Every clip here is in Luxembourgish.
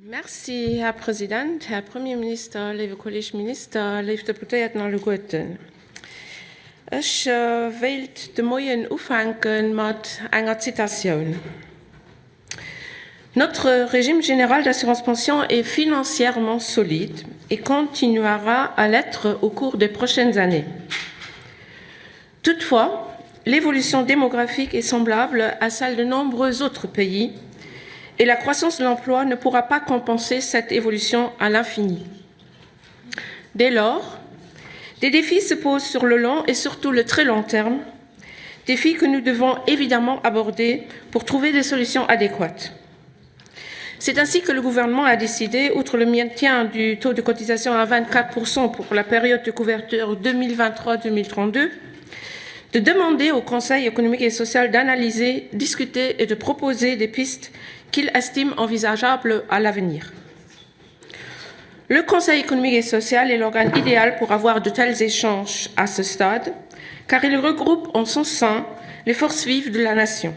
Merci, Här President, Här Premierminister, léiwe Kolleg Minister, léif Deputéierten alleguerten. Ech wéilt de Moien ufänke mat enger Zitatioun. Notre régime général d'assurance pension est financièrement solide et continuera à l'être au cours des prochaines années. Toutefois, l'évolution démographique est semblable à celle de nombreux autres pays et la croissance de l'emploi ne pourra pas compenser cette évolution à l'infini. Dès lors, des défis se posent sur le long et surtout le très long terme, défis que nous devons évidemment aborder pour trouver des solutions adéquates. C'est ainsi que le gouvernement a décidé, outre le maintien du taux de cotisation à 24 pour la période de couverture 2023-2032, de demander au Conseil économique et social d'analyser, discuter et de proposer des pistes qu'il estime envisageables à l'avenir. Le Conseil économique et social est l'organe idéal pour avoir de tels échanges à ce stade, car il regroupe en son sein les forces vives de la nation.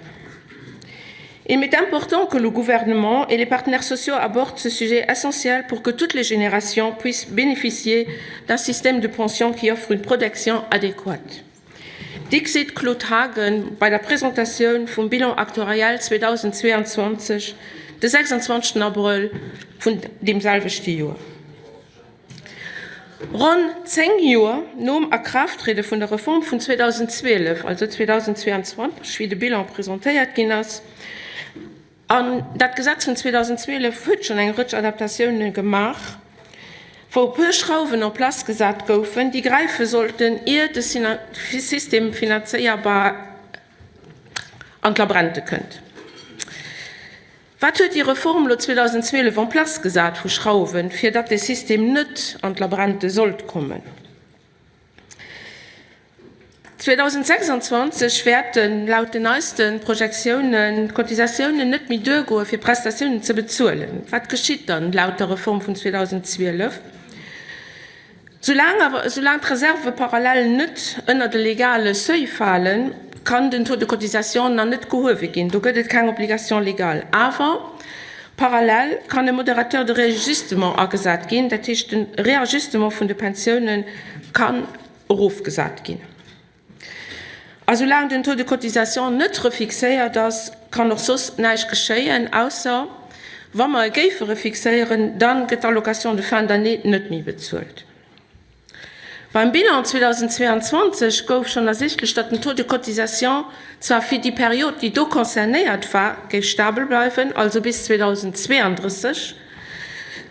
Il m'est important que le gouvernement et les partenaires sociaux abordent ce sujet essentiel pour que toutes les générations puissent bénéficier d'un système de pension qui offre une protection adéquate. Dixit Claude Haagen bei der Presentatioun vum Bilan actuariel 2022 de 26 Abrëll vun deem selwechte Joer. Ronn 10 Joer nom Akraafttriede vun der Reform vun 2012, also 2022, wéi de Bilan presentéiert ginn ass, An dat Gesetz vun 2012 huet schonn eng Rëtsch Adaptatiounen gemaach, wou e puer Schrauwen en place gesat goufen, déi gräife sollten, ier de System finanzéierbar an d'Labrente kënnt. Wat huet déi Reform elo 2012 en place gesat vu Schrauwen, fir datt de System net an d'Labrente sollt kommen? 2026 wäerten, laut den neiste Projektiounen, d'Cotisatiounen net méi duergoe fir Prestatiounen ze bezuelen. Wat geschitt dann laut der Reform vun 2012? Soulaang awer, soulaang d'Reserve parallel net ënnert e legale Seuil falen, kann den Taux de cotisation nach net gehuewe ginn. Do gëtt et keng Obligation légale. Awer parallel kann e Modérateur de réajustement agesat ginn, dat heescht de Réajustement vun de Pensiounen kann erofgesat ginn. A soulaang den Taux de cotisation net refixéiert ass, kann och soss näischt geschéien, ausser wa mer e géife refixéieren, da gëtt d'Allocation de fin d'année net méi bezuelt. Beim Bilan 2022 gouf schonn ersichtlech, datt den Taux de cotisation zwar fir déi Period, déi do concernéiert war, géif stabel bleiwen, also bis 2032,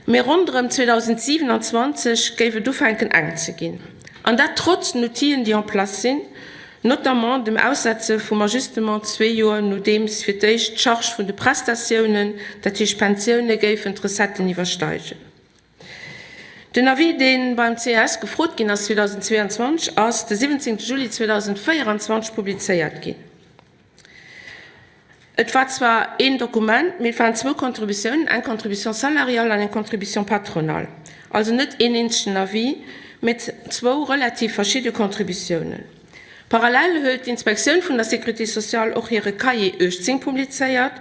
Mee ronderëm 2027 géif et ufänken enk ze ginn. An dat trotz den Outile déi en place sinn, notamment dem Aussetze vum Ajustement zwee Joer nodeems fir d'éischt d'Charge vun de Prestatiounen, dat heescht d'Pensioune géifen d'Recetten iwwersteigen. Den Avis dee beim ces gefrot ginn ass 2022 ass de 17 Juli 2024 publizéiert ginn. Et war zwar een Dokument, mee et waren zwou Contributiounen, eng Contribution salariale an eng Contribution patronale. Also net een eenzegen Avis, mee zwou relativ verschidde Contributiounen. Parallel huet d'Inspektioun vun der Sécurité sociale och hire Cahier 18 publizéiert,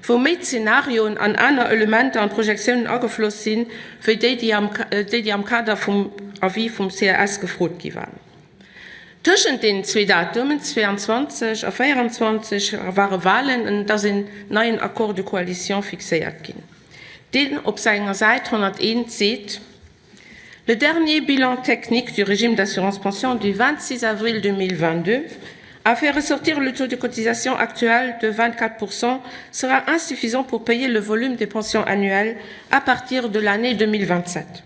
wou méi Zenarioen an aner Elementer an d'Projektiounen agefloss sinn, wéi déi, déi am Kader vum Avis vum CAS gefrot gi waren. Tëschent deenen zwee Datumen, 22 a 24, ware Walen an et ass een neien Accord de coalition fixéiert ginn, deen op senger Säit 101 seet, Le dernier bilan technique du régime d'assurance pension du 26 avril 2022 a fait ressortir le taux de cotisation actuel de 24 pourcent sera insuffisant pour payer le volume des pensions annuelles à partir de l'année 2027.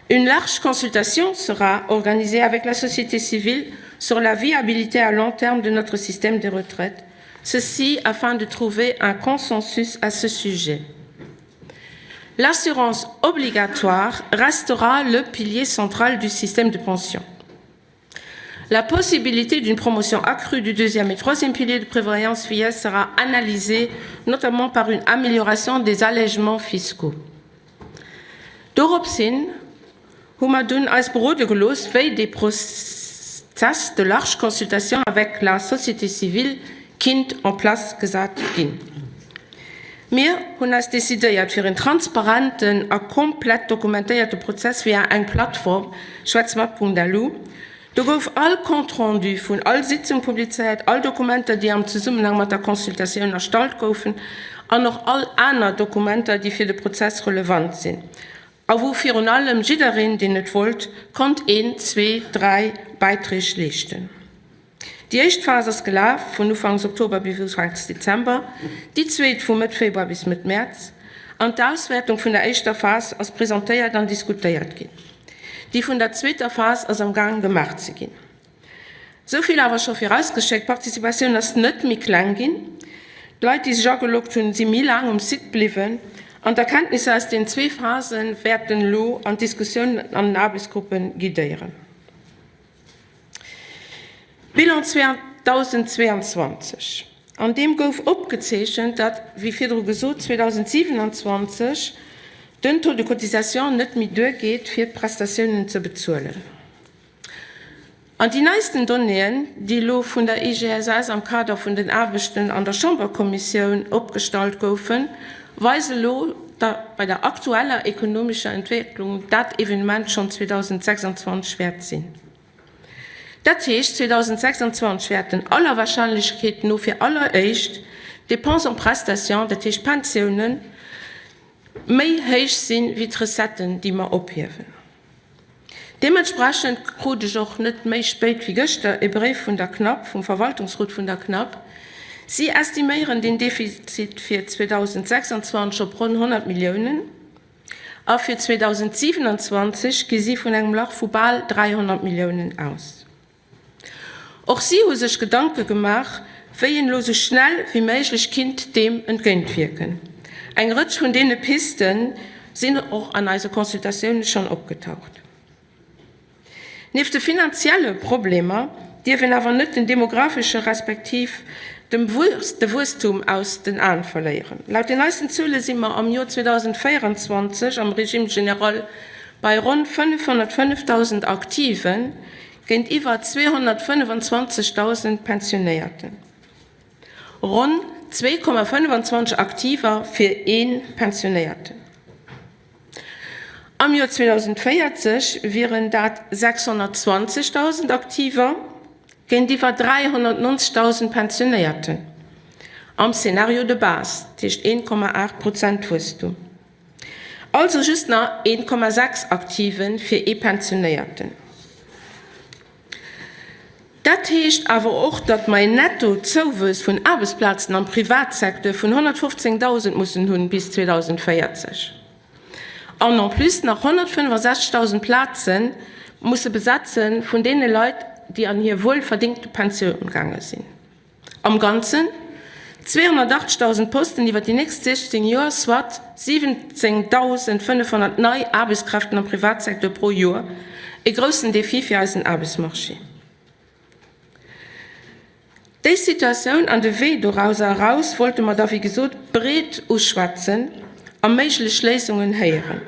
Une large consultation sera organisée avec la société civile sur la viabilité à long terme de notre système de retraite, ceci afin de trouver un consensus à ce sujet. L'assurance obligatoire restera le pilier central du système de pension. La possibilité d'une promotion accrue du deuxième et troisième pilier de prévoyance vieillesse sera analysée, notamment par une amélioration des allègements fiscaux. Doropshin hu mer dunn eis berode gelooss, wéi dee Process de large consultation avec la société civile kinnt en place gesat ginn. Mir hunn eis decidéiert fir en transparenten a komplett dokumentéierte Prozess via eng Plattform, schwätzmat.lu. Do gouf all Compte rendu vun all Sitzung publizéiert, all Dokumenter, déi am Zesummenhang mat der Consultatioun erstallt goufen an och all aner Dokumenter, déi fir de Prozess relevant sinn a wou virun allem jiddereen, deen et wollt, konnt een, zwee, dräi Bäiträg leeschten. Déi éischt Phas ass gelaf vun ufanks Oktober bis ufanks Dezember, déi zweet vu Mëtt Februar bis Mëtt Mäerz an d'Auswäertung vun der éischter Phas ass presentéiert an diskutéiert ginn. Déi vun der zweeter Phas ass am Gaang gemaach ze ginn. Sou vill awer scho virausgeschéckt, D'Participatioun ass net méi kleng ginn, d'Leit déi sech ageloggt hunn, si méi laang um Site bliwwen an d'Erkenntnisser aus den zwee Phase wäerten elo an d'Diskussiounen an den Aarbechtsgruppe guidéieren. Bilan 2022, An deem gouf opgezeechent, datt, wéi virdru gesot, 2027 den Taux de cotisation net méi duergeet, fir d'Prestatiounen ze bezuelen. An déi neisten Donnéeën, déi elo vun der IGSS am Kader vun den Aarbechten an der Chamberkommissioun opgestallt goufen, weise elo, datt bei der aktueller ekonomescher Entwécklung dat Evenement schonn 2026 wäert sinn. Dat heescht, 2026 wäerten aller Warscheinlechkeet no fir alleréischt d'Dépenses en prestations, dat heescht d'Pensiounen, méi héich sinn wéi d'Recetten, déi mer ophiewen. Deementsprechend krut ech och net méi spéit wéi gëschter e Bréif vun der CNAP, vum Verwaltungsrot vun der CNAP. Si estiméieren den Defizit fir 2026 op ronn 100 Milliounen a fir 2027 gi si vun engem Lach vu bal 300 Milliounen aus. Och si hu sech Gedanke gemaach, wéi een elo sou schnell wéi méiglech kinnt deem entgéintwierken. Eng Rëtsch vun deene Piste sinn och an eise Consultatioune schonn opgetaucht. Nieft de finanzielle Problemer dierf een awer net den demografesche respektiv de Wuesstum aus den Aen verléieren. Laut den neisten Zuele si mer am Joer 2024 am Régime général bei ronn 505.000 Aktiven, Géintiwwer 225.000 Pensionéierten. Ronn 2,25 Aktiver fir ee Pensionéierten. Am Joer 2040 wieren dat 620.000 Aktiver géintiwwer 390.000 Pensionéierten. Am Scénario de base, dat heescht 1,8 Prozent Wuesstum. Also just nach 1,6 Aktive fir ee Pensionéierten. Dat heescht awer och, datt mer een Netto-Zouwuess vun Aarbechtsplazen am Privatsecteur vun 115.000 mussen hunn bis 2040 an en plus nach 165.000 Plaze musse besetze vun deene Leit, déi an hir wuelverdéngte Pensioun gaange sinn. Am Ganzen 280.000 Posten iwwer déi nächst 16 Joer, soit 17.500 nei Aarbechtskräften am Privatsecteur pro Joer, e groussen Defi fir eisen Aarbechtsmarché. Déi Situatioun an de Wee dorauser eraus wollte mer da wéi gesot breet uschwätzen a méiglech Léisungen héieren.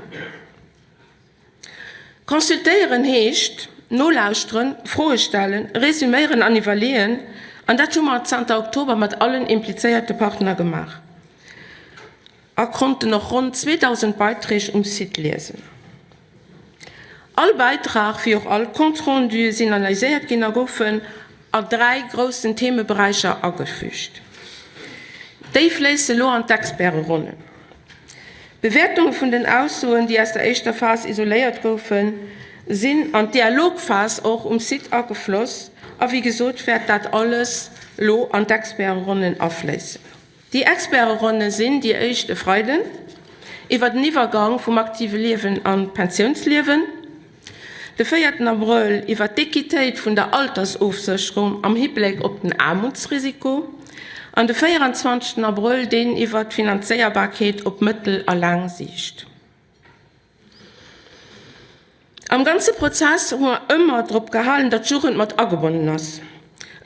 Consultéieren heescht nolauschteren, Froe stellen, resüméieren an iwwerleeën. An dat hu mer zanter Oktober mat allen implizéierte Partner gemaach a konnten och ronn 2.000 Beiträg um Site liesen. All Bäitrag wéi och all Compte rendu sinn analyséiert ginn a goufen a dräi groussen Themeberäicher agefügt. Déi fléisse lo an d'Experteronnen. D'Bewäertunge vun den Aussoen, déi aus der éischter Phas isoléiert goufen, sinn an d'Dialogphas och um Site agefloss a wéi gesot wäert dat alles lo an d'Experteronnen afléissen. Déi Experteronne sinn déi éischt e Freiden iwwer den Iwwergang vum aktive Liewen an d'Pensiounsliewen, de véierten Abrëll iwwer d'Equitéit vun der Altersofsécherung am Hibléck op den Aarmutsrisiko an de 24 Abrëll deen iwwer d'Finanzéierbarkeet op mëttel a laang Siicht. Am ganze Prozess hu mer ëmmer drop gehalen, datt d'Jugend mat agebonnen ass.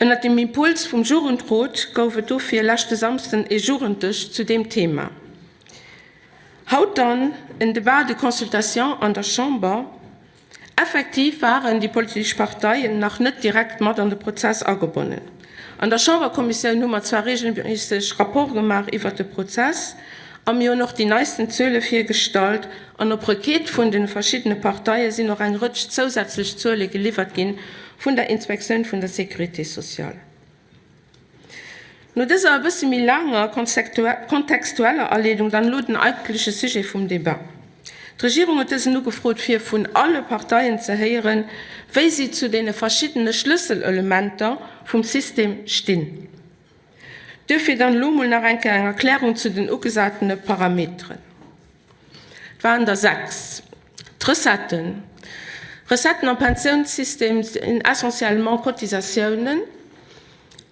Ënnert dem Impuls vum Jugendrot gouf et dofir leschte Samsden e Jugenddësch zu deem Thema. Haut dann en Debat de consultation an der Chamber. Effektiv waren déi politesch Parteien nach net direkt mat an de Prozess agebonnen. An der Chamberkommissioun hu mer zwar regelméisseg Rapporte gemaach iwwert de Prozess. A mir hunn och déi neisten Zuele virgestallt. An op Requête vun de verschiddene Parteie sinn och eng Rëtsch zousätzlech Zuele geliwwert gi vun der Inspektioun vun der Sécurité sociale. No dëser e bësse méi laanger kontextueller Aleedung dann elo den eigentleche Sujet vum Debat. D'Regierung huet dësen ugefrot, fir vun alle Parteien ze héieren, wéi si zu deene verschiddene Schlësselelementer vum System stinn. Duerfir dann elo mol nach eng Kéier eng Erklärung zu den ugesatene Parameteren. Et waren der 6. D'Recetten. Recetten am Pensiounssystem sinn essentiellement Cotisatiounen.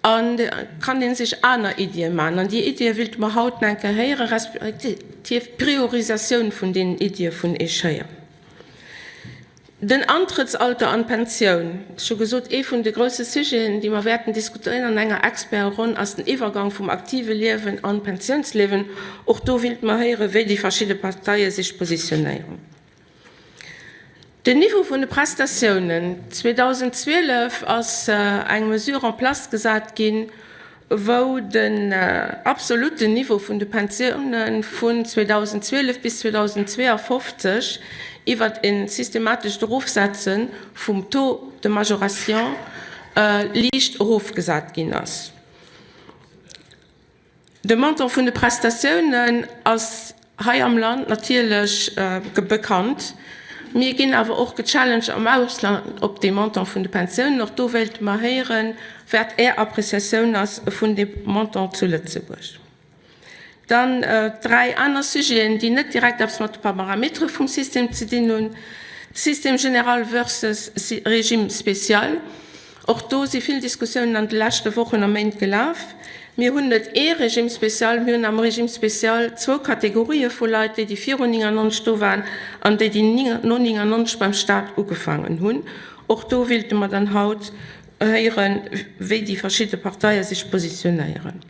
An et kann ee sech aner Iddie maachen. An déi Iddie wéilte mer haut nach eng Kéier héieren, respektiv d'Priorisatioun vun deenen Iddie vun Iech héieren. Den Antrëttsalter an d'Pensioun, ech hu gesot, ee vun de grousse Sujeten, déi mer wäerten diskutéieren an enger Experteronn, ass den Iwwergang vum aktive Liewen an d'Pensiounsliewen. Och do wéilte mer héieren, wéi déi verschidde Parteie sech positionéieren. Den Niveau vun de Prestatiounen, 2012 ass eng Mesure en place gesat ginn, wou den absolutten Niveau vun de Pensioune vun 2012 bis 2052 iwwert e systematescht Erofsetze vum Taux de majoration liicht erofgesat ginn ass. De Montant vun de Prestatiounen ass hei am Land natierlech bekannt. Mir ginn awer och gechallenged am Ausland op dee Montant vun de Pensiounen. Och do wéilte mer héieren, wat Är Appréciatioun ass vun deem Montant zu Lëtzebuerg. Dann dräi aner Sujeten, déi net direkt eppes mat de Parametere vum System ze dinn hunn, Système général versus Régime spécial. Och do si vill Diskussiounen an de leschte Wochen a Méint gelaf. Mir hunn net ee Régime spécial, mir hunn am Régime spécial zwou Kategorië vu Leit, déi, déi virun 99 do waren, an déi, déi no 99 beim Stat ugefaangen hunn. Och do willte mer dann haut héieren, wéi déi verschidde Parteie sech positionéieren.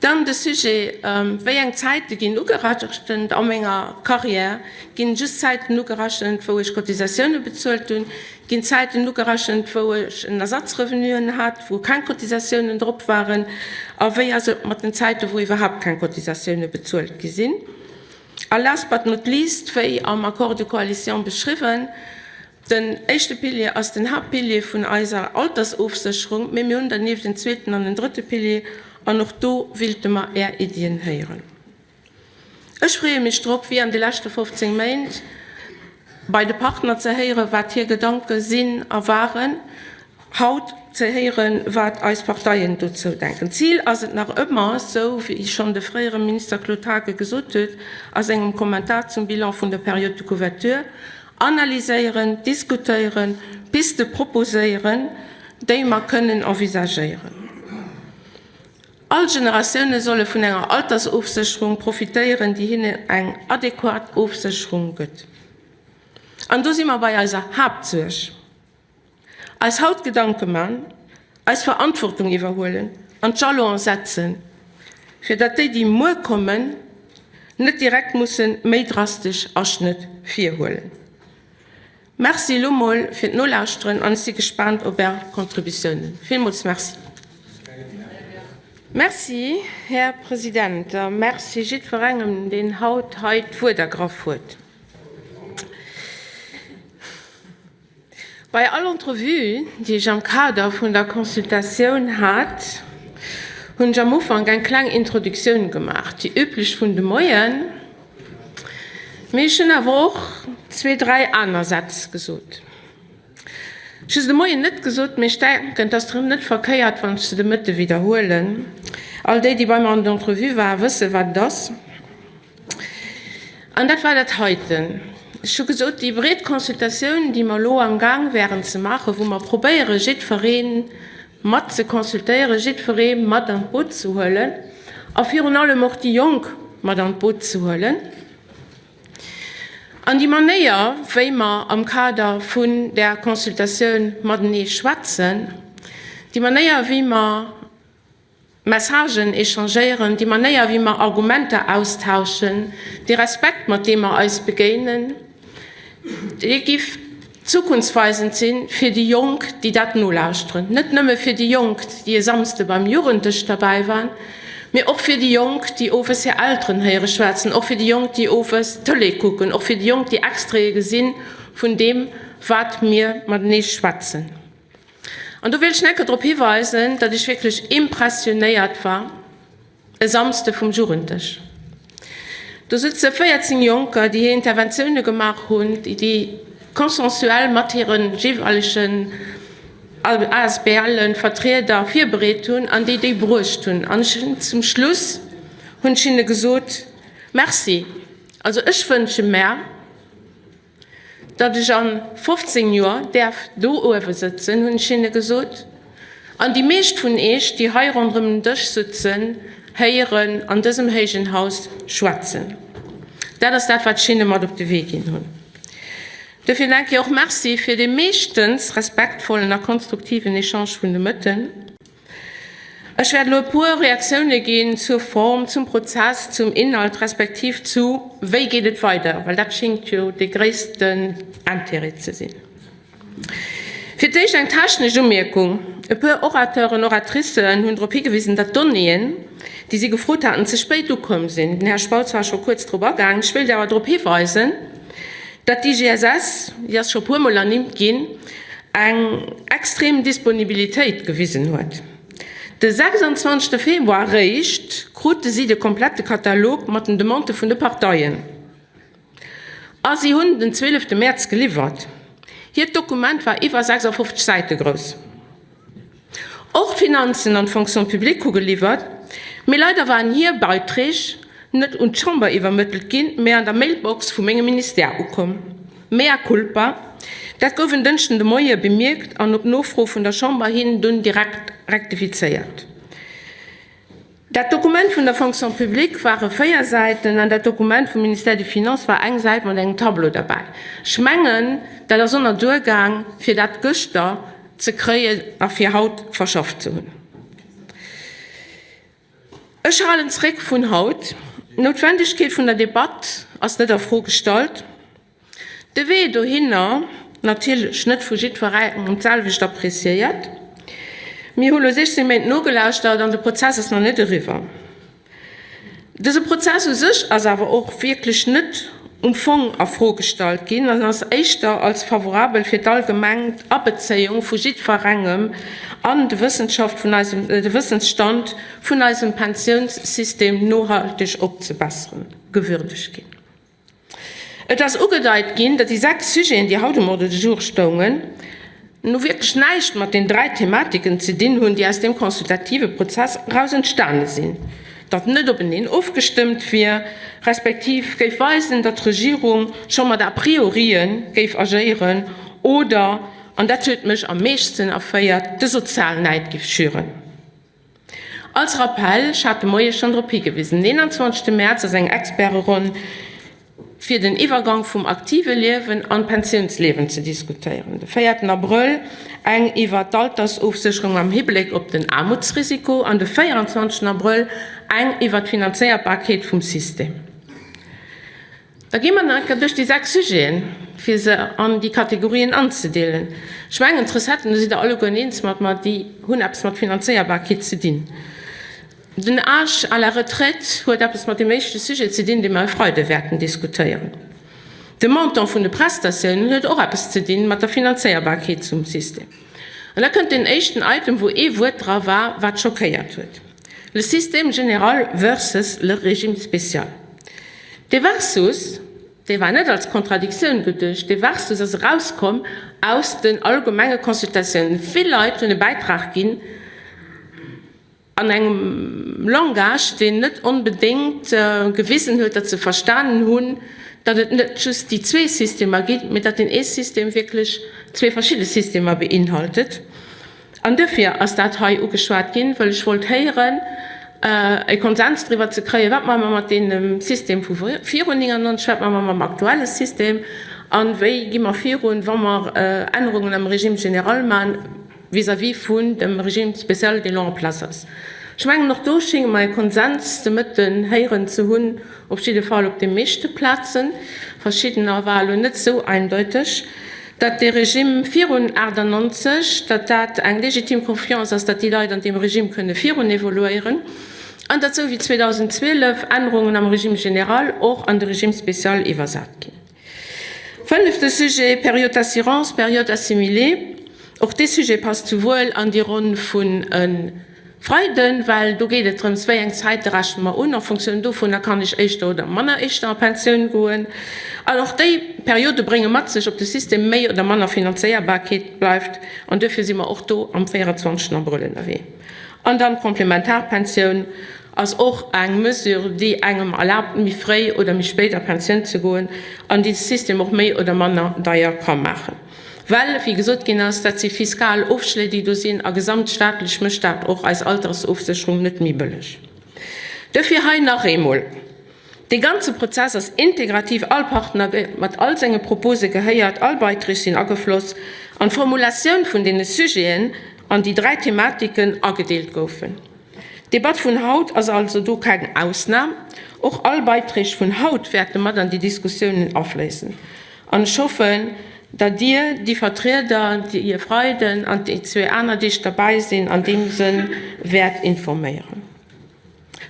Dann de Sujet, Wéi eng Zäite ginn ugerechent? A menger Carrière ginn just Zäiten ugerechent, wou ech Cotisatioune bezuelt hunn. Ginn Zäiten ugerechent, wou ech en Ersatzrevenuen hat, wou keng Cotisatiounen drop waren? A wéi ass et mat den Zäiten, wou iwwerhaapt keng Cotisatioune bezuelt gi sinn? A last but not least, wéi am Accord de coalition beschriwwen, Den éischte Pilier ass den Haaptpilier vun eiser Altersofsécherung, mee mir hunn dernieft en zweeten an en drëtte Pilier, an och do willte mer Är Iddien héieren. Ech freeë mech drop, wéi an de leschte 15 Méint, bei de Partner ze héieren, wat hir Gedanke sinn a waren, haut ze héieren, wat eis Parteien dozou denken. D'Zil ass et nach ëmmer, esou wéi schonn de fréiere Minister Claude Haagen gesot huet a sengem Kommentar zum Bilan vun der Période de couverture, Analyséieren, diskutéieren, Piste proposéieren, déi mer kënnen envisagéieren. All Generatioune solle vun enger Altersofsécherung profitéieren, déi hinnen eng adequat Ofsécherung gëtt. An do si mer bei eiser Haaptsuerg. Eis haut Gedanke man, eis Verantwortung iwwerhuelen an d'Jalonen setzen, fir datt déi, déi muer kommen, net direkt musse méi drastesch Aschnëtt virhuelen. Merci elo mol fir d'Nolauschteren an ech si gespaant op Är Contributiounen. Villmools Merci. Merci, Här President, a Merci jiddwerengem, deen haut hei d'Wuert ergraff huet. Bei all Entrevue, déi ech am Kader vun der Consultatioun hat, hunn ech am Ufank eng kleng Introduktioun gemaach, déi üblech vun de Moien, mee ech hunn awer och zwee, dräi aner Sätz gesot. Ech hu se de Moien net gesot, mee ech denken, et ass erëm net verkéiert, wann ech se de Mëtte widderhuelen. All déi, déi bei mer an der Entrevue waren, wëssen, wat et ass. An dat war dat heiten. Ech hu gesot, déi breet Consultatioun, déi mer elo amgaang wären ze maachen, wou mer probéieren, jiddweree mat ze consultéieren, jiddweree mat an d'Boot ze huelen a virun allem och déi Jonk mat an d'Boot ze huelen, an déi Manéier, wéi mer am Kader vun där Consultatioun matenee schwätzen, déi Manéier, wéi mer Messagen échangéieren, déi Manéier wéi mer Argumenter austauschen, dee Respekt mat deem mer eis begéinen, dee giff zukunftsweisend si fir déi Jonk, déi dat nolauschteren. Net nëmme fir déi Jonk, déi e Samsde beim Jugenddësch derbäi waren, Mee och fir déi Jonk, déi owes hir Elteren héiere schwätzen, och fir déi Jonk, déi owes Tëlee kucken, och fir déi Jonk, déi Extraite gesinn vun deem, wat mir matenee schwätzen. An do wéilt ech nach eng Kéier drop hiweisen, datt ech wierklech impressionéiert war e Samsde vum Jugenddësch. Do sëtze 14 Jonker, déi hir Interventioune gemaach hunn, déi déi consensuell mat hire jeeweilegen ASBL-Vertrieder virbereet hunn an déi déi bruecht hunn. An ech hunn zum Schluss hunn ech hinne gesot, Merci, also ech wënsche mär, Datt ech a 15 Joer däerf do uewe sëtzen, hunn ech hinne gesot. An déi meescht vun Iech, déi hei ronderëm den Dësch sëtzen, héieren an dësem héijen Haus schwätzen. Dat ass dat, wat ech hinne mat op de Wee ginn hunn. Dofir nach eng Kéier och Merci fir dee meeschtens respektvollen a konstruktiven Echange vun de Mëtten. Ech wäert elo e puer Reaktioune ginn zur Form, zum Prozess, zum Inhalt respektiv zu wéi geet et weider, well dat schéngt jo dee gréissten Intérêt ze sinn. Fir d'éischt eng technesch Umierkung, E puer Orateuren, Oratricen hunn drop higewisen, datt d'Donnéeën, déi si gefrot haten, ze spéit ukomm sinn. Den Här Spautz war scho kuerz drop agaang. Ech wéilt awer drop hiweisen, datt d'IGSS, déi ass scho e puermol ernimmt ginn, eng extrem Disponibilitéit gewisen huet. De 26 Februar réischt krute si de komplette Katalog mat den Demandë vun de Parteien a si hunn den 12 Mäerz geliwwert. Hiert Dokument war iwwer 56 Säite grouss. Och d'Finanzen an d'Fonction publique hu geliwwert, mee leider waren hir Beiträg net un d'Chamber iwwermëttelt ginn, mee an der Mailbox vu mengem Ministère ukomm. Mea culpa, dat gouf en Dënschden de Moie bemierkt an op Nofro vun der Chamber hin dunn direkt rektifizéiert. Dat Dokument vun der Fonction publique ware 4 Säiten an dat Dokument vum Ministère des Finances war eng Säit mat engem Tableau derbäi. Ech mengen, dat ass onner duergaang, fir dat gëschter ze kréien a fir haut verschafft ze hunn. Ech halen zréck vun haut. D'Noutwendegkeet vun der Debatt ass net a Fro gestallt. De Wee dohinner natierlech net vu jiddwerengem d'selwecht appréciéiert. Mir hu lo 16 Méint nogelauschtert an de Prozess ass nach net eriwwer. Dëse Prozess u sech ass awer och wierklech net um Fong a Fro gestallt ginn an ass éischter als favorabel fir d'allgemeng Abezéiung vu jiddwerengem an de Wëssenschaft vun eisem, de Wëssensstand vun eisem Pensiounssystem nohalteg opzebesseren, gewürdegt ginn. Et ass ugedeit ginn, datt déi 6 Sujeten, déi haut um Ordre du jour stoungen, nu wierklech näischt mat den 3 Thematiken ze dinn hunn, déi aus deem consultative Prozess eraus entstane sinn, datt net openeen ofgestëmmt wier, respektiv géif weisen, datt d'Regierung scho mat a priorien géif agéieren oder, an dat huet mech am meeschten erféiert, de Sozialnäid géif schüren. Als Rappell, ech hat de Moie schonn drop higewisen, den 21. Mäerz ass eng Experteronn fir den Iwwergang vum aktive Liewen an d'Pensiounsliewen ze diskutéieren, de véierten Abrëll eng iwwer d'Altersofsécherung am Hibléck op den Aarmutsrisiko an de 24. Abrëll eng iwwer d'Finanzéierbarkeet vum System. Da gi mer nach eng Kéier duerch déi 6 Sujeten, fir se an déi Kategorien anzedeelen. Ech mengen, d'Recetten, do sidd Der allegueren eens mat mer, déi hunn eppes mat Finanzéierbarkeet ze dinn. Den Âge à la retraite huet eppes mat deem éischte Sujet ze dinn, dee mer e Freide wäerten diskutéieren. De Montant vun de Prestatiounen huet och eppes ze dinn mat der Finanzéierbarkeet zum System. An da kënnt deen éischten Item, wou ee Wuert dra war, wat schockéiert huet, Le système général versus le régime spécial. Dee Versus, dee war net als Kontradiktioun geduecht, dee Versus ass erauskomm aus den allgemenge Consultatiounen. Vill Leit hunn e Bäitrag ginn an engem Langage, deen net onbedéngt gewisen huet, datt se verstanen hunn, datt et net just déi zwee Systemer ginn, mee datt deen ee System wierklech zwee verschidde Systemer beinhaltet. An duerfir ass dat hei ugeschwat ginn, well ech wollt héieren, e Konsens driwwer ze kréien, Wat maache mer mat deem System vu virun 99, wat maache mer mam aktuelle System a wéi gi mer virun, wa mer Ännerungen am Régime général maachen vis-à-vis vun dem Régime spécial, deen elo en place ass. Ech mengen, och do schénge mer e Konsens de Mëtten héieren ze hunn, op jidde Fall op de meeschte Plazen. Verschiddener war elo net esou eindeuteg. Datt dee Regime virun 98, datt dat eng legitim Confiance ass, datt déi Leit an deem Regime kënne virun evoluéieren. An datt sou wéi 2012 Ännerungen am Régime général och an de Régime spécial iwwersat ginn. Fënnefte Sujet, Période d'assurance, Période assimilée. Och dee Sujet passt souwuel an déi Ronn vun e Freiden, well do geet et drëms, wéi eng Zäite rechne mer un, en Fonctioun dovunner kann ech éischter oder manner éischter a Pensioun goen. An och déi Periode brénge mat sech, ob de System méi oder manner Finanzéierbarkeet bleift. An duerfir si mer och do am 24 Abrëll ënnerwee. An dann d'Komplementarpensioun ass och eng Mesure, déi engem erlaabt, méi fréi oder méi spéit a Pensioun ze goen an déi de System och méi oder manner deier ka maachen. Well, wéi gesot ginn ass, dat si fiskal Ofschléi, déi do sinn, a gesamtstaatlech mécht dat och eis Altersofsécherung net méi bëlleg. Duerfir hei nach eemol, Dee ganze Prozess ass integrativ, all Partner gëtt mat all senge Propose gehéiert, all Beiträg sinn agefloss an d'Formulatioun vun deene Sujeten an déi 3 Thematiken agedeelt goufen. D'Debatt vun haut ass also do keng Ausnam. Och all Beiträg vun haut wäerte mat an déi Diskussiounen afléissen. An ech hoffen, datt Dir, déi Vertrieder, déi e Freiden an déi zwee aner Deeg derbäi sinn, an deem Sënn wäert informéieren.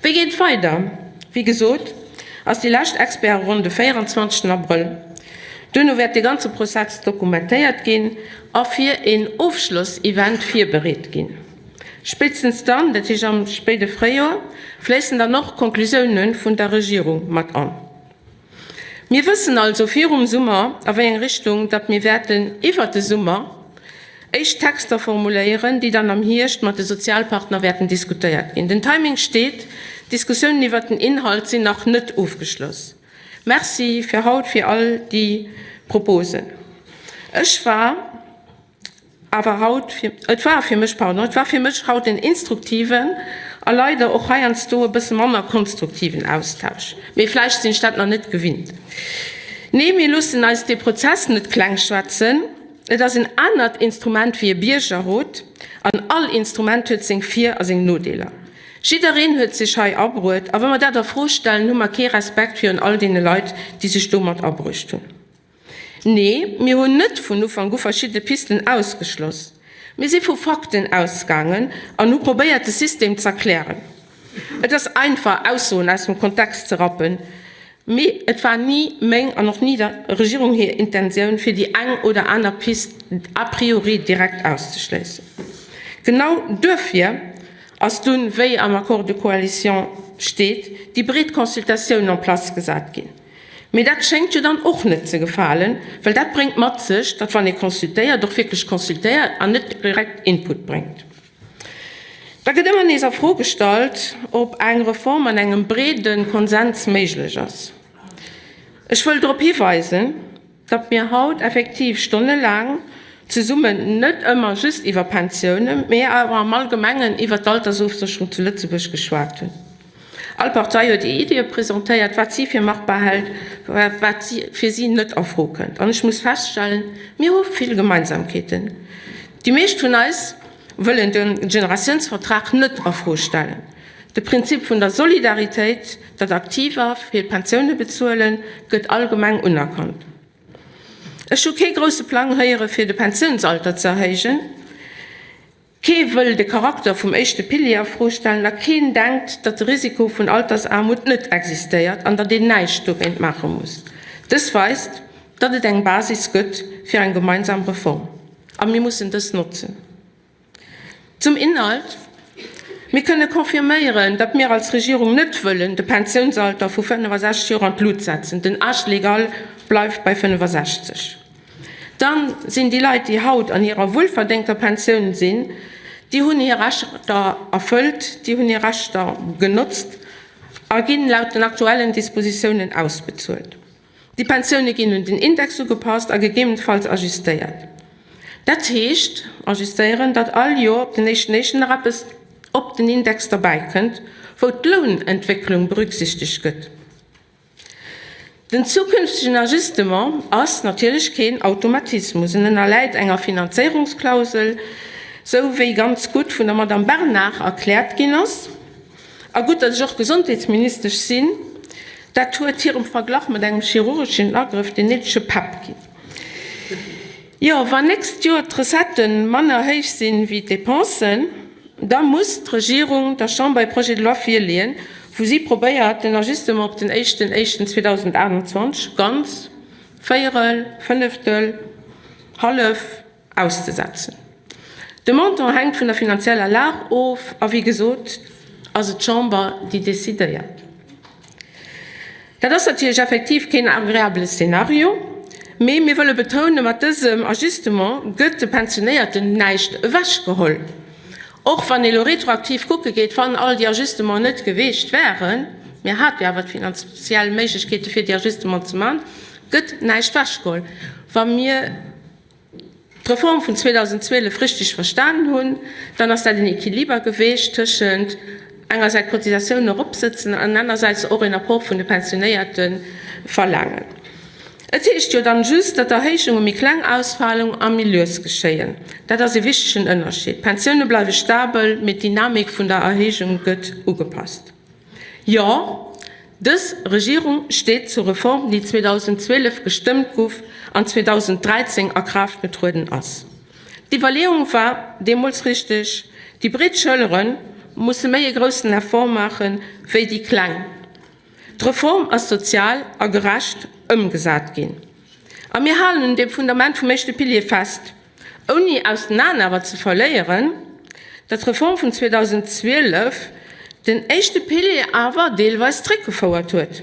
Wéi geet et weider? Wéi gesot ass déi lescht Experteronn de 24 Abrëll. Duerno wäert de ganze Prozess dokumentéiert ginn a fir een Ofschlossevent virbereet ginn. Spéitstens dann, dat heescht am spéide Fréijoer, fléissen dann och d'Konklusioune vun der Regierung mat an. Mir wëssen also virum Summer, a wéi eng Richtung datt mir wäerten iwwert de Summer éischt Texter formuléieren, déi dann am Hierscht mat de Sozialpartner wäerten diskutéiert ginn. Den Timing steet, d'Diskussiounen iwwert den Inhalt sinn nach net ofgeschloss. Merci fir haut fir all déi Proposen. Ech war. Awer haut, et war fir mech, pardon, et war fir mech haut en instruktiven a leider och heiansdo e bësse manner konstruktiven Austausch. Mee vläicht sinn ech dat nach net gewinnt. Nee, mir loossen eis dee Prozess net klengschwätzen. Et ass en anert Instrument wéi e Biergerrot an all Instrument huet seng Vir a seng Nodeeler. Jiddereen huet sech hei abruet a wa mer dat a Fro stellen, hu mer kee Respekt virun all deene Leit, déi sech do mat abruecht hunn. Nee, mir hunn net vun Ufank u verschidde Pisten ausgeschloss. Mir si vu Fakten ausgaangen an hu probéiert, de System z'erklären. Et ass einfach, Aussoen aus dem Kontext ze rappen, mee et war ni meng an och ni der Regierung hir Intentioun, fir déi eng oder aner Pist a priori direkt auszeschléissen. Genau duerfir ass dunn, wéi am Accord de coalition steet, déi breet Consultatioun en place gesat ginn. Mee dat schéngt jo dann och net ze gefalen, well dat bréngt mat sech, datt wann ee consultéiert, och wierklech consultéiert an net direkt Input bréngt. Da gëtt ëmmer nees a Fro gestallt, ob eng Reform an engem breede Konsens méiglech ass. Ech wëll drop hiweisen, datt mir haut effektiv stonnelaang zesummen net ëmmer just iwwer Pensiounen, mee awer am Allgemengen iwwer d'Altersofsécherung zu Lëtzebuerg geschwat hunn. All Partei huet hir Iddie presentéiert, wat si fir machbar hält, wat fir si net a Fro kënnt. An ech muss feststellen, Mir hu vill Gemeinsamkeeten. Déi meescht vun eis wëllen de Generatiounsvertrag net a Fro stellen. De Prinzip vun der Solidaritéit, datt Aktiver fir d'Pensioune bezuelen, gëtt allgemeng unerkannt. Ech hu kee grousse Plang héiere fir de Pensiounsalter ze erhéijen. Kee wëll de Charakter vum éischte Pilier a Fro stellen a keen denkt, datt de Risiko vun Altersaarmut net existéiert an datt een näischt dogéint maache muss. Dës weist, datt et eng Basis gëtt fir eng gemeinsam Reform a mir mussen dës notzen. Zum Inhalt, Mir kënne confirméieren, datt mir als Regierung net wëllen de Pensiounsalter vu 65 Joer an d'Lut setzen. Den Âge légal bleift bei 65. Dann sinn déi Leit, déi haut an hirer wuelverdéngter Pensioun sinn, déi hunn hir Rechter erfëllt, déi hunn hir Rechter genotzt a ginn laut den aktuellen Dispositiounen ausbezuelt. Déi Pensioune ginn un den Index ugepasst a gegebenenfalls ajustéiert. Dat heescht ajustéieren, datt all Joer op den éischten éischten nach eppes op den Index derbäikënnt, wou d'Lounentwécklung berücksichtegt gëtt. Den zukünftegen Ajustement ass natierlech keen Automatismus. En ënnerläit enger Finanzéierungsklausel, sou wéi ganz gutt vun der Madame Bernard erkläert ginn ass. A gutt, datt ech och Gesondheetsministesch sinn, dat huet hirem Verglach mat engem chirurgeschen Agrëff den néidege Pepp ginn. Jo, wann nächst Joer d'Recettë manner héich sinn wéi d'Depensen. Da muss d'Regierung der Chamber e Projet de loi virleeën, wou si probéiert, den Ajustement op den éischten éischten 2028 ganz, véierel, fënneftel, hallef auszesetzen. De Montant hänkt vun der finanzieller Lag of a wéi gesot ass et d'Chamber, déi decidéiert. Dat ass natierlech effektiv keen agreabele Szenario, mee mir wëlle betounen, mat dësem Ajustement gëtt de Pensionéierten näischt ewechgeholl. Och wann ee elo retroaktiv kucke geet, wann all déi Ajustementen net geweecht wären, mir hate jo awer d'finanziell Méiglechkeete fir déi Ajustementen ze maachen, gëtt näischt ewechgeholl. Wa mir d'Reform vun 2012 richteg verstanen hunn, dann ass dat en Equiliber geweecht tëschent engersäits d'Cotisatiounen eropsëtzen an anersäits och een Apport vun de Pensionéierte verlaangen. Et heescht jo dann just, datt d'Erhéijunge méi kleng ausfalen a méi lues geschéien. Dat ass ee wichtegen Ënnerscheed. D'Pensioune bleiwe stabel, mee d'Dynamik vun der Erhéijung gëtt ugepasst. Jo, dës Regierung steet zur Reform, déi 2012 gestëmmt guff an 2013 a Kraaft getrueden ass. D'Iwwerleeung war deemools richteg, déi breet Schëllere musse méi e groussen Effort maache wéi déi kleng. D'Reform ass sozial a gerecht ëmgesat ginn. A mir halen un deem Fundament vum éischte Pilier fest. Ouni aus den Aen awer ze verléieren, datt d'Reform vun 2012 den éischte Pilier awer deelweis zréckgefouert huet,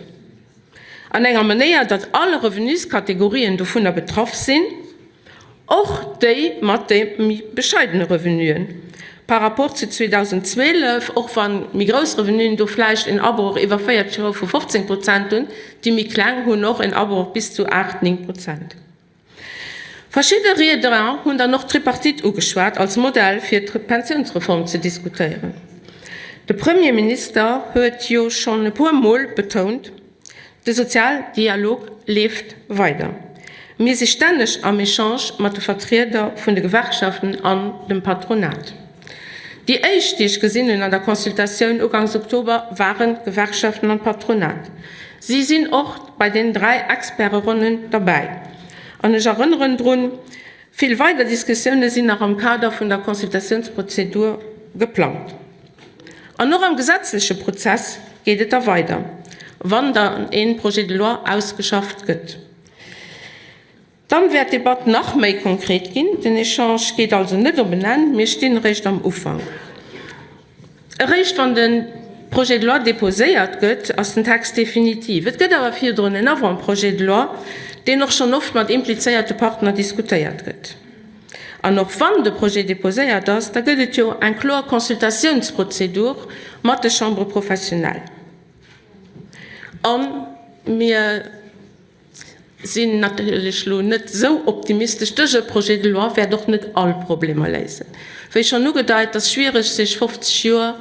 an enger Manéier, datt all Revenuskategorien dovunner betraff sinn, och déi mat de méi bescheidene Revenuen par rapport zu 2012, och wa méi grouss Revenuen do vläicht en Abroch iwwer 40 Euro vu 15 Prozent hunn, déi méi kleng hunn och en Abroch bis zu 8, 9 Prozent. Verschidde Riedner hunn dann och d'Tripartite ugeschwat als Modell fir d'Pensiounsreform ze diskutéieren. De Premierminister huet jo schonn e puer Mol betount, de Sozialdialog leeft weider. Mir si stänneg am Echange mat de Vertrieder vun de Gewerkschaften an dem Patronat. Déi éischt, déi ech gesinn hunn an der Consultatioun ugangs Oktober, waren d'Gewerkschaften an d'Patronat. Si sinn och bei den 3 Experteronnen derbäi. An ech erënneren drun, Vill weider Diskussioune sinn nach am Kader vun der Consultatiounsprozedur geplangt. An och am gesetzleche Prozess geet et da weider, wann dann ee Projet de loi ausgeschafft gëtt. Dann wäert d'Debatt nach méi konkret ginn. Den Echange geet also net op en Enn, mir stinn eréischt am Ufank. Eréischt wann de Projet de loi déposéiert gëtt, ass den Text definitiv. Et gëtt awer virdrun en Avant-projet de loi, deen och schonn oft mat implizéierte Partner diskutéiert gëtt. An och wann de Projet déposéiert ass, da gëtt et jo eng kloer Consultatiounsprozedur mat de Chambres professionnelles. A mir. Sinn natierlech elo net esou optimistesch. Dëse Projet de loi wäert och net all Problemer léisen. Wéi schonn ugedeit, et ass schwiereg sech 50 Joer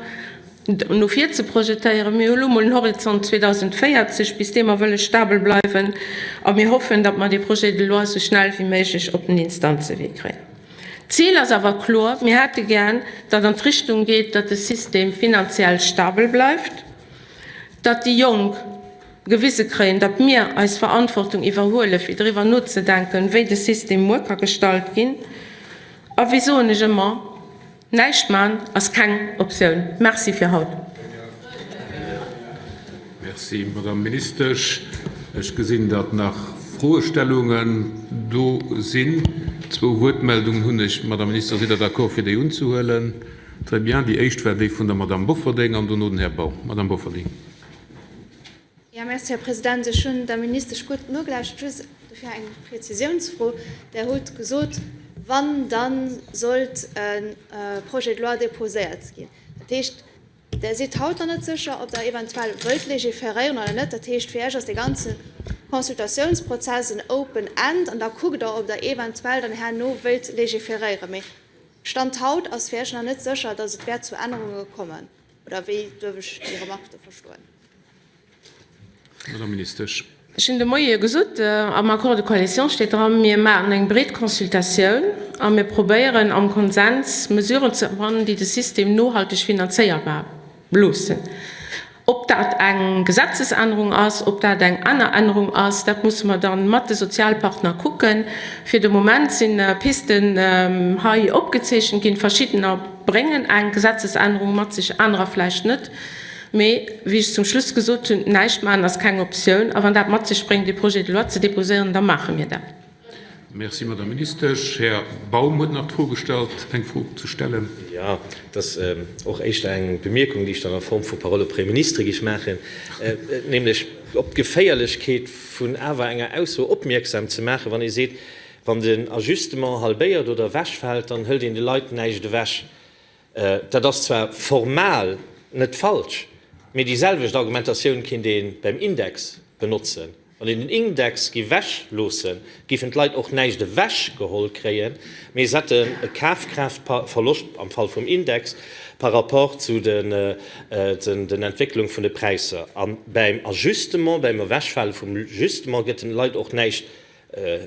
no vir ze projetéieren. Mir hu elo mol en Horizont 2040, bis dee mer wëlle stabel bleiwen, a mir hoffen, datt mer dee Projet de loi esou schnell wéi méiglech op den Instanzewee kréien. D'Zil ass awer kloer, Mir hätte gär, datt an d'Richtung geet, datt de System finanziell stabel bleift, datt déi Jonk, gewise kréien, datt mir eis Verantwortung iwwerhuele fir driwwer nozedenken, wéi de System muer ka gestalt ginn. A wéi soen ech ëmmer, näischt man ass keng Optioun. Merci fir haut. Merci, Madame Ministesch. Ech gesinn, datt nach Froestellungen do sinn. Zwou Wuertmeldungen hunn ech. Madame Minister, sidd Der d'accord, fir déi unzehuelen? Très bien. Déi éischt war déi vun der Madame Bofferding an dono den Här Baum. Madame Bofferding. Jo, merci, Här President. Ech hunn der Ministesch gutt nogelauschtert. Just dofir eng Präzisiounsfro. Der hutt gesot, wann, da sollt e Projet de loi déposéiert ginn. Dat heescht, Der sidd haut nach net sécher, ob Der eventuell wëllt légiféréieren oder net. Dat heescht, fir Iech ass dee ganze Consultatiounsprozess en open end an da kuckt Der, ob Der eventuell dann herno wëilt légiféréieren. Mee Stand haut ass fir Iech nach net sécher, datt et wäert zu Ännerunge kommen. Oder wéi duerf ech déi Remarque do verstoen? Madame Ministesch. Ech hunn de Moie jo gesot, am Accord de coalition steet dran, mir maachen eng breet Consultatioun a mir probéieren am Konsens Mesuren ze erfannen, déi de System nohalteg finanzéierbar loossen. Ob dat eng Gesetzesännerung ass, ob dat eng aner Ännerung ass, dat musse mer da mat de Sozialpartner kucken. Fir de Moment si Pisten hei opgezeechent ginn, verschiddener. bréngen eng Gesetzesännerung mat sech, anerer vläicht net. Mee wéi ech zum Schluss gesot hunn, näischt maachen ass keng Optioun. A wann dat mat sech bréngt, ee Projet de loi ze déposéieren, da maache mir dat. Merci, Madame Ministesch. Här Baum huet nach d'Fro gestallt, eng Fro ze stellen. Jo, et ass och éischter eng Bemierkung, déi ech dann a Form vu Parole au Premier ministre géif maachen, nämlech op d'Geféierlechkeet vun awer enger Ausso opmierksam ze maachen, wann ee seet, Wann den Ajustement halbéiert oder ewechfält, dann hëlt een de Leit näischt ewech. Dat ass zwar formal net falsch, mee déi selwecht Argumentatioun kéint ee beim Index benotzen. Wann een den Index géif ewechloossen, géifen d'Leit och näischt ewechgeholl kréien, mee se hätten e Kafkraaftverloscht am Fall vum Index par rapport zu den Entwécklung vun de Präisser. A beim Ajustement, beim Ewechfale vum Justement gëtt den Leit och näischt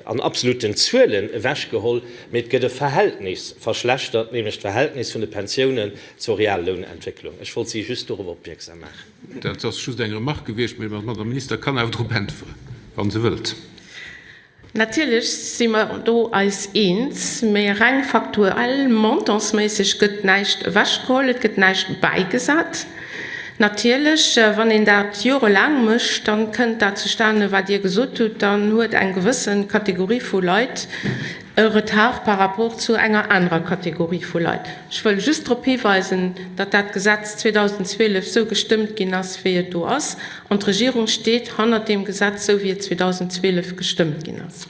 an absoluten Zuelen ewechgeholl, mee et gëtt e Verhältnis verschlechtert, nämlech d'Verhältnis vun de Pensiounen zur Reallounentwécklung. Ech wollt Sie just dorop opmierksam maachen. Dat ass just eng Remarque gewiescht, mee d'Madame Minister kann awer drop äntweren, wa se wëllt. Natierlech si mer do eis eens, mee reng faktuell, montantsméisseg gëtt näischt ewechgeholl, et gëtt näischt bäigesat. Natierlech, wann een dat jorelaang mécht, dann kënnt dat zustane wat Dir gesot hutt, dann huet eng gewësse Kategorie vu Leit e Retard par rapport zu enger anerer Kategorie vu Leit. Ech wëll just drop hiweisen, datt dat Gesetz 2012 esou gestëmmt ginn ass, wéi et do ass, an d'Regierung steet hannert deem Gesetz, esou wéi et 2012 gestëmmt ginn ass.